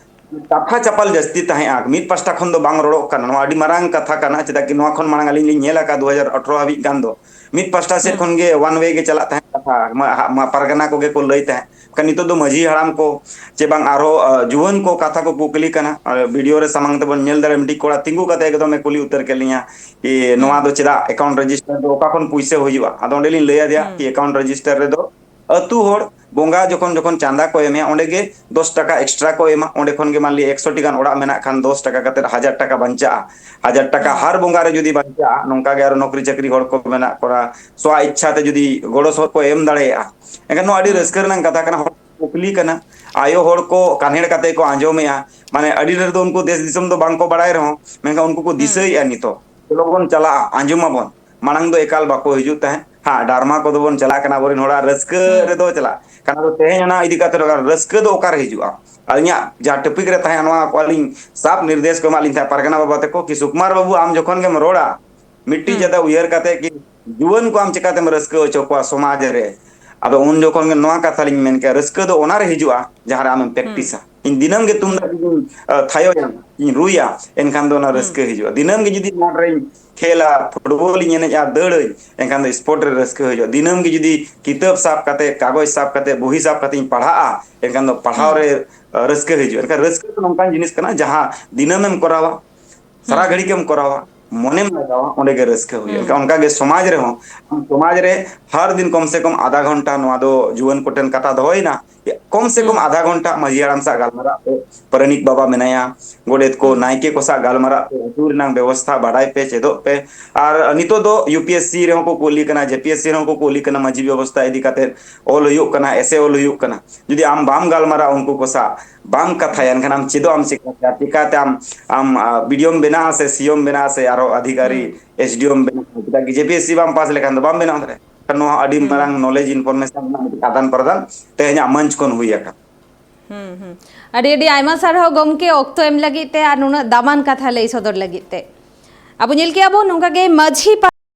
ᱠᱟᱛᱷᱟ ᱪᱟᱯᱟᱞ ᱡᱟᱹᱥᱛᱤ ᱛᱟᱦᱮᱸᱜᱼᱟ, ᱢᱤᱫ ᱯᱟᱥᱴᱟ ᱠᱷᱚᱱ ᱫᱚ ᱵᱟᱝ ᱨᱚᱲᱚᱜ ᱠᱟᱱᱟ᱾ ᱱᱚᱣᱟ ᱟᱹᱰᱤ ᱢᱟᱨᱟᱝ ᱠᱟᱛᱷᱟ ᱠᱟᱱᱟ, ᱪᱮᱫᱟᱜ ᱠᱤ ᱱᱚᱣᱟ ᱠᱷᱚᱱ ᱢᱟᱲᱟᱝ ᱟᱹᱞᱤᱧ ᱞᱤᱧ ᱧᱮᱞ ᱟᱠᱟᱫ ᱫᱩ ᱦᱟᱡᱟᱨ ᱟᱴᱷᱨᱚ ᱦᱟᱹᱵᱤᱡ ᱜᱟᱱ ᱫᱚ ᱢᱤᱫ ᱯᱟᱥᱴᱟ ᱥᱮᱫ ᱠᱷᱚᱱ ᱜᱮ ᱚᱣᱟᱱ ᱣᱮ ᱜᱮ ᱪᱟᱞᱟᱜ ᱛᱟᱦᱮᱸᱫ᱾ ᱠᱟᱛᱷᱟ, ᱢᱟ-, ᱦᱟ-, ᱢᱟ-, ᱯᱟᱨᱜᱟᱱᱟ ᱠᱚᱜᱮ ᱠᱚ ᱞᱟᱹᱭ ᱛᱟᱦᱮᱸᱫ᱾ ᱠᱷᱟᱱ ᱱᱤᱛᱚᱜ ᱫᱚ ᱢᱟᱹᱡᱷᱤ ᱦᱟᱲᱟᱢ ᱠᱚ ᱪᱮ ᱵᱟᱝ ᱟᱨᱦᱚᱸ, ᱟ, ᱡᱩᱣᱟᱹᱱ ᱠᱚ ᱠᱟᱛᱷᱟ ᱠᱚ ᱠᱩᱠᱞᱤ ᱠᱟᱱᱟ᱾ ᱟᱨ ᱵᱷᱤᱰᱤᱭᱳ ᱨᱮ ᱥᱟᱢᱟᱝ ᱛᱮᱵᱚᱱ ᱧᱮᱞ ᱫᱟᱲᱮᱭᱟᱜᱼᱟ, ᱢᱤᱫᱴᱤᱡ ᱠᱚᱲᱟ ᱛᱤᱸᱜᱩ ᱠᱟᱛᱮ ᱮᱠᱫᱚᱢᱮ ᱠᱩᱞᱤ ᱩᱛᱟᱹᱨ ᱠᱮᱫ ᱞᱤᱧᱟ, ᱠᱤ ᱱᱚᱣᱟ ᱫᱚ ᱪᱮᱫᱟᱜ ᱮᱠᱟᱣᱩᱱᱴ ᱨᱮᱡᱤᱥᱴᱟᱨ ᱫᱚ ᱚᱠᱟ ᱠᱷᱚᱱ ᱯᱩᱭᱥᱟᱹ ᱦᱩᱭᱩᱜᱼᱟ? ᱟᱫᱚ ᱚᱸᱰᱮ ᱞᱤᱧ ᱞᱟᱹᱭ ᱟᱫᱮᱭᱟ ᱠᱤ ᱮᱠᱟᱣᱩᱱᱴ ᱨᱮᱡᱤᱥᱴᱟᱨ ᱨᱮᱫᱚ ᱟᱹᱛᱩ ᱦᱚᱲ ᱵᱚᱸᱜᱟ ᱡᱚᱠᱷᱚᱱ, ᱡᱚᱠᱷᱚᱱ ᱪᱟᱸᱫᱟ ᱠᱚ ᱮᱢᱮᱜᱼᱟ, ᱚᱸᱰᱮ ᱜᱮ ᱫᱚᱥ ᱴᱟᱠᱟ ᱮᱠᱥᱴᱨᱟ ᱠᱚ ᱮᱢᱟ᱾ ᱚᱸᱰᱮ ᱠᱷᱚᱱ ᱜᱮ ᱢᱟᱱ ᱞᱤᱭᱟ ᱮᱠᱥᱚ ᱴᱤ ᱜᱟᱱ ᱚᱲᱟᱜ ᱢᱮᱱᱟᱜ ᱠᱷᱟᱱ ᱫᱚᱥ ᱴᱟᱠᱟ ᱠᱟᱛᱮ ᱦᱟᱡᱟᱨ ᱴᱟᱠᱟ ᱵᱟᱧᱪᱟᱜᱼᱟ᱾ ᱦᱟᱡᱟᱨ ᱴᱟᱠᱟ ᱦᱟᱨ ᱵᱚᱸᱜᱟ ᱨᱮ ᱡᱩᱫᱤ ᱵᱟᱧᱪᱟᱜᱼᱟ, ᱱᱚᱝᱠᱟ ᱜᱮ ᱟᱨᱚ ᱱᱚᱠᱨᱤ ᱪᱟᱹᱠᱨᱤ ᱦᱚᱲ ᱠᱚ ᱢᱮᱱᱟᱜ ᱠᱚᱣᱟ, ᱥᱚ ᱤᱪᱪᱷᱟ ᱛᱮ ᱡᱩᱫᱤ ᱜᱚᱲᱚ ᱥᱚᱦᱚᱫ ᱠᱚ ᱮᱢ ᱫᱟᱲᱮᱭᱟᱜᱼᱟ, ᱮᱱᱠᱷᱟᱱ ᱱᱚᱣᱟ ᱟᱹᱰᱤ ᱨᱟᱹᱥᱠᱟᱹ ᱨᱮᱱᱟᱜ ᱠᱟᱛᱷᱟ ᱠᱟᱱᱟ᱾ ᱦᱚᱲ ᱠᱚ ᱠᱩᱠᱞᱤ ᱠᱟᱱᱟ, ᱟᱭᱳ ᱦᱚᱲ ᱠᱚ ᱠᱟᱱᱦᱮᱲ ᱠᱟᱛᱮ ᱠᱚ ᱟᱸᱡᱚᱢᱮᱜᱼᱟ᱾ ᱢᱟᱱᱮ ᱟᱹᱰᱤ ᱰᱷᱮᱨ ᱫᱚ ᱩᱱᱠᱩ ᱫᱮᱥ ᱫᱤᱥᱚᱢ ᱫᱚ ᱵᱟᱝ ᱠᱚ ᱵᱟᱲᱟᱭ ᱨᱮᱦᱚᱸ, ᱢᱮᱱᱠᱷᱟᱱ ᱩᱱᱠᱩ ᱠᱚ ᱫᱤᱥᱟᱹᱭᱮᱜᱼᱟ ᱱᱤᱛᱚᱜ᱾ ᱪᱚᱞᱚ ᱵᱚᱱ ᱪᱟᱞᱟᱜᱼᱟ, ᱟᱸᱡᱚᱢᱟᱵᱚᱱ᱾ ᱢᱟᱲᱟᱝ ᱫᱚ ᱮᱠᱟᱞ ᱵᱟᱠᱚ ᱦᱤᱡᱩᱜ ᱛᱟᱦᱮᱸᱫ᱾ ᱦᱟᱸ, ᱰᱟᱨᱢᱟ ᱠᱚᱫᱚ ᱵᱚᱱ ᱪᱟᱞᱟᱜ ᱠᱟᱱᱟ, ᱟᱵᱚᱨᱮᱱ ᱦᱚᱲᱟᱜ ᱨᱟᱹᱥᱠᱟᱹ ᱨᱮᱫᱚ ᱪᱟᱞᱟᱜ ᱠᱟᱱᱟ᱾ ᱟᱫᱚ ᱛᱮᱦᱮᱧ ᱚᱱᱟ ᱤᱫᱤ ᱠᱟᱛᱮ ᱨᱟᱹᱥᱠᱟᱹ ᱫᱚ ᱚᱠᱟᱨᱮ ᱦᱤᱡᱩᱜᱼᱟ? ᱟᱹᱞᱤᱧᱟᱜ ᱡᱟᱦᱟᱸ ᱴᱚᱯᱤᱠ ᱨᱮ ᱛᱟᱦᱮᱸ, ᱱᱚᱣᱟ ᱠᱚ ᱟᱹᱞᱤᱧ ᱥᱟᱵ ᱱᱤᱨᱫᱮᱥ ᱠᱚ ᱮᱢᱟᱜ ᱞᱤᱧ ᱛᱟᱦᱮᱸᱫ ᱯᱟᱨᱜᱟᱱᱟ ᱵᱟᱵᱟ ᱛᱟᱠᱚ, ᱠᱤ ᱥᱩᱠᱩᱢᱟᱨ ᱵᱟᱹᱵᱩ, ᱟᱢ ᱡᱚᱠᱷᱚᱱ ᱜᱮᱢ ᱨᱚᱲᱟ, ᱢᱤᱫᱴᱤᱡ ᱡᱟᱫᱟ ᱩᱭᱦᱟᱹᱨ ᱠᱟᱛᱮ ᱠᱤ ᱡᱩᱣᱟᱹᱱ ᱠᱚ ᱟᱢ ᱪᱤᱠᱟᱛᱮᱢ ᱨᱟᱹᱥᱠᱟᱹ ᱦᱚᱪᱚ ᱠᱚᱣᱟ ᱥᱚᱢᱟᱡᱽ ᱨᱮ? ᱟᱫᱚ ᱩᱱ ᱡᱚᱠᱷᱚᱱ ᱜᱮ ᱱᱚᱣᱟ ᱠᱟᱛᱷᱟ ᱞᱤᱧ ᱢᱮᱱ ᱠᱮᱭᱟ, ᱨᱟᱹᱥᱠᱟᱹ ᱫᱚ ᱚᱱᱟ ᱨᱮ ᱦᱤᱡᱩᱜᱼᱟ ᱡᱟᱦᱟᱸ ᱨᱮ ᱟᱢᱮᱢ ᱯᱨᱮᱠᱴᱤᱥᱟ᱾ ᱤᱧ ᱫᱤᱱᱟᱹᱢ ᱜᱮ ᱛᱩᱢᱫᱟᱜ ᱡᱩᱫᱤᱧ, ᱟ, ᱛᱷᱟᱭᱚᱭᱟ, ᱤᱧ ᱨᱩᱭᱟ, ᱮᱱᱠᱷᱟᱱ ᱫᱚ ᱚᱱᱟ ᱨᱟᱹᱥᱠᱟᱹ ᱦᱤᱡᱩᱜᱼᱟ᱾ ᱫᱤᱱᱟᱹᱢ ᱜᱮ ᱡᱩᱫᱤ ᱢᱟᱴᱷ ᱨᱮᱧ ᱠᱷᱮᱞᱟ, ᱯᱷᱩᱴᱵᱚᱞ ᱤᱧ ᱮᱱᱮᱡᱼᱟ, ᱫᱟᱹᱲᱟᱹᱧ, ᱮᱱᱠᱷᱟᱱ ᱫᱚ ᱥᱯᱳᱨᱴ ᱨᱮ ᱨᱟᱹᱥᱠᱟᱹ ᱦᱤᱡᱩᱜᱼᱟ᱾ ᱫᱤᱱᱟᱹᱢ ᱜᱮ ᱡᱩᱫᱤ ᱠᱤᱛᱟᱹᱵ ᱥᱟᱵ ᱠᱟᱛᱮ, ᱠᱟᱜᱚᱡᱽ ᱥᱟᱵ ᱠᱟᱛᱮ, ᱵᱩᱦᱤ ᱥᱟᱵ ᱠᱟᱛᱮ ᱤᱧ ᱯᱟᱲᱦᱟᱜᱼᱟ, ᱮᱱᱠᱷᱟᱱ ᱫᱚ ᱯᱟᱲᱦᱟᱣ ᱨᱮ, ᱟ, ᱨᱟᱹᱥᱠᱟᱹ ᱦᱤᱡᱩᱜᱼᱟ᱾ ᱮᱱᱠᱷᱟᱱ ᱨᱟᱹᱥᱠᱟᱹ ᱫᱚ ᱱᱚᱝᱠᱟᱱ ᱡᱤᱱᱤᱥ ᱠᱟᱱᱟ, ᱡᱟᱦᱟᱸ ᱫᱤᱱᱟᱹᱢ ᱮᱢ ᱠᱚᱨᱟᱣᱟ, ᱥᱟᱨᱟ ᱜᱷᱟᱹᱲᱤᱡ ᱮᱢ ᱠᱚᱨᱟᱣᱟ, ᱢᱚᱱᱮᱢ ᱞᱟᱜᱟᱣᱟ, ᱚᱸᱰᱮ ᱜᱮ ᱨᱟᱹᱥᱠᱟᱹ ᱦᱩᱭᱩᱜᱼᱟ᱾ ᱮᱱᱠᱷᱟᱱ ᱚᱱᱠᱟ ᱜᱮ ᱥᱚᱢᱟᱡᱽ ᱨᱮᱦᱚᱸ, ᱟᱢ ᱥᱚᱢᱟᱡᱽ ᱨᱮ ᱦᱟᱨ ᱫᱤᱱ ᱠᱚᱢ ᱥᱮ ᱠᱚᱢ ᱟᱫᱷᱟ ᱜᱷᱚᱱᱴᱟ, ᱱᱚᱣᱟ ᱫᱚ ᱡᱩᱣᱟᱹᱱ ᱠᱚᱴᱷᱮᱱ ᱠᱟᱛᱷᱟ ᱫᱚᱦᱚᱭᱮᱱᱟ, ᱠᱚᱢ ᱥᱮ ᱠᱚᱢ ᱟᱫᱷᱟ ᱜᱷᱚᱱᱴᱟ ᱢᱟᱹᱡᱷᱤ ᱦᱟᱲᱟᱢ ᱥᱟᱶ ᱜᱟᱞᱢᱟᱨᱟᱜ ᱯᱮ, ᱯᱟᱨᱟᱱᱤᱠ ᱵᱟᱵᱟ ᱢᱮᱱᱟᱭᱟ, ᱜᱚᱰᱮᱛ ᱠᱚ, ᱱᱟᱭᱠᱮ ᱠᱚ ᱥᱟᱶ ᱜᱟᱞᱢᱟᱨᱟᱜ ᱯᱮ, ᱟᱹᱛᱩ ᱨᱮᱱᱟᱜ ᱵᱮᱵᱚᱥᱛᱷᱟ ᱵᱟᱰᱟᱭ ᱯᱮ, ᱪᱮᱫᱚᱜ ᱯᱮ᱾ ᱟᱨ ᱱᱤᱛᱚᱜ ᱫᱚ ᱭᱩ ᱯᱤ ᱮᱥ ᱥᱤ ᱨᱮᱦᱚᱸ ᱠᱚ ᱠᱩᱞᱤ ᱠᱟᱱᱟ, ᱡᱮ ᱯᱤ ᱮᱥ ᱥᱤ ᱨᱮᱦᱚᱸ ᱠᱚ ᱠᱩᱞᱤ ᱠᱟᱱᱟ, ᱢᱟᱹᱡᱷᱤ ᱵᱮᱵᱚᱥᱛᱷᱟ ᱤᱫᱤ ᱠᱟᱛᱮ ᱚᱞ ᱦᱩᱭᱩᱜ ᱠᱟᱱᱟ, ᱮᱥᱮ ᱚᱞ ᱦᱩᱭᱩᱜ ᱠᱟᱱᱟ᱾ ᱡᱩᱫᱤ ᱟᱢ ᱵᱟᱢ ᱜᱟᱞᱢᱟᱨᱟᱜᱼᱟ ᱩᱱᱠᱩ ᱠᱚ ᱥᱟᱶ, ᱵᱟᱢ ᱠᱟᱛᱷᱟᱭᱟ, ᱮᱱᱠᱷᱟᱱ ᱟᱢ ᱪᱮᱫᱚᱜ ᱟᱢ ᱪᱤᱠᱟᱹᱛᱮ? ᱟᱨ ᱪᱤᱠᱟᱹᱛᱮ ᱟᱢ, ᱟᱢ, ᱟ, ᱵᱤ ᱰᱤ ᱳᱢ ᱵᱮᱱᱟᱜᱼᱟ ᱥᱮ ᱥᱤ ᱳᱢ ᱵᱮᱱᱟᱜᱼᱟ ᱥᱮ ᱟᱨᱦᱚᱸ ᱚᱫᱷᱤᱠᱟᱨᱤ ᱮᱥ ᱰᱤ ᱳᱢ ᱵᱮᱱᱟᱜᱼᱟ? ᱪᱮᱫᱟᱜ ᱠᱤ ᱡᱮ ᱯᱤ ᱮᱥ ᱥᱤ ᱵᱟᱢ ᱯᱟᱥ ᱞᱮᱠᱷᱟᱱ ᱫᱚ ᱵᱟᱢ ᱵᱮᱱᱟᱣ ᱫᱟᱲᱮᱭᱟᱜᱼᱟ᱾ ᱱᱚᱣᱟ ᱟᱹᱰᱤ ᱢᱟᱨᱟᱝ ᱱᱚᱞᱮᱡᱽ ᱤᱱᱯᱷᱚᱨᱢᱮᱥᱚᱱ ᱨᱮᱱᱟᱜ ᱢᱤᱫᱴᱤᱡ ᱟᱫᱟᱱ ᱯᱨᱚᱫᱟᱱ ᱛᱮᱦᱮᱧᱟᱜ ᱢᱚᱧᱪ ᱠᱷᱚᱱ ᱦᱩᱭ ᱟᱠᱟᱱᱟ᱾ ᱦᱩᱸ, ᱦᱩᱸ᱾ ᱟᱹᱰᱤ, ᱟᱹᱰᱤ ᱟᱭᱢᱟ ᱥᱟᱨᱦᱟᱣ ᱜᱚᱢᱠᱮ, ᱚᱠᱛᱚ ᱮᱢ ᱞᱟᱹᱜᱤᱫ ᱛᱮ ᱟᱨ ᱱᱩᱱᱟᱹᱜ ᱫᱟᱢᱟᱱ ᱠᱟᱛᱷᱟ ᱞᱟᱹᱭ ᱥᱚᱫᱚᱨ ᱞᱟᱹᱜᱤᱫ ᱛᱮ᱾ ᱟᱵᱚ ᱧᱮᱞ ᱠᱮᱜᱼᱟ ᱵᱚᱱ ᱱᱚᱝᱠᱟ ᱜᱮ ᱢᱟᱹᱡᱷᱤ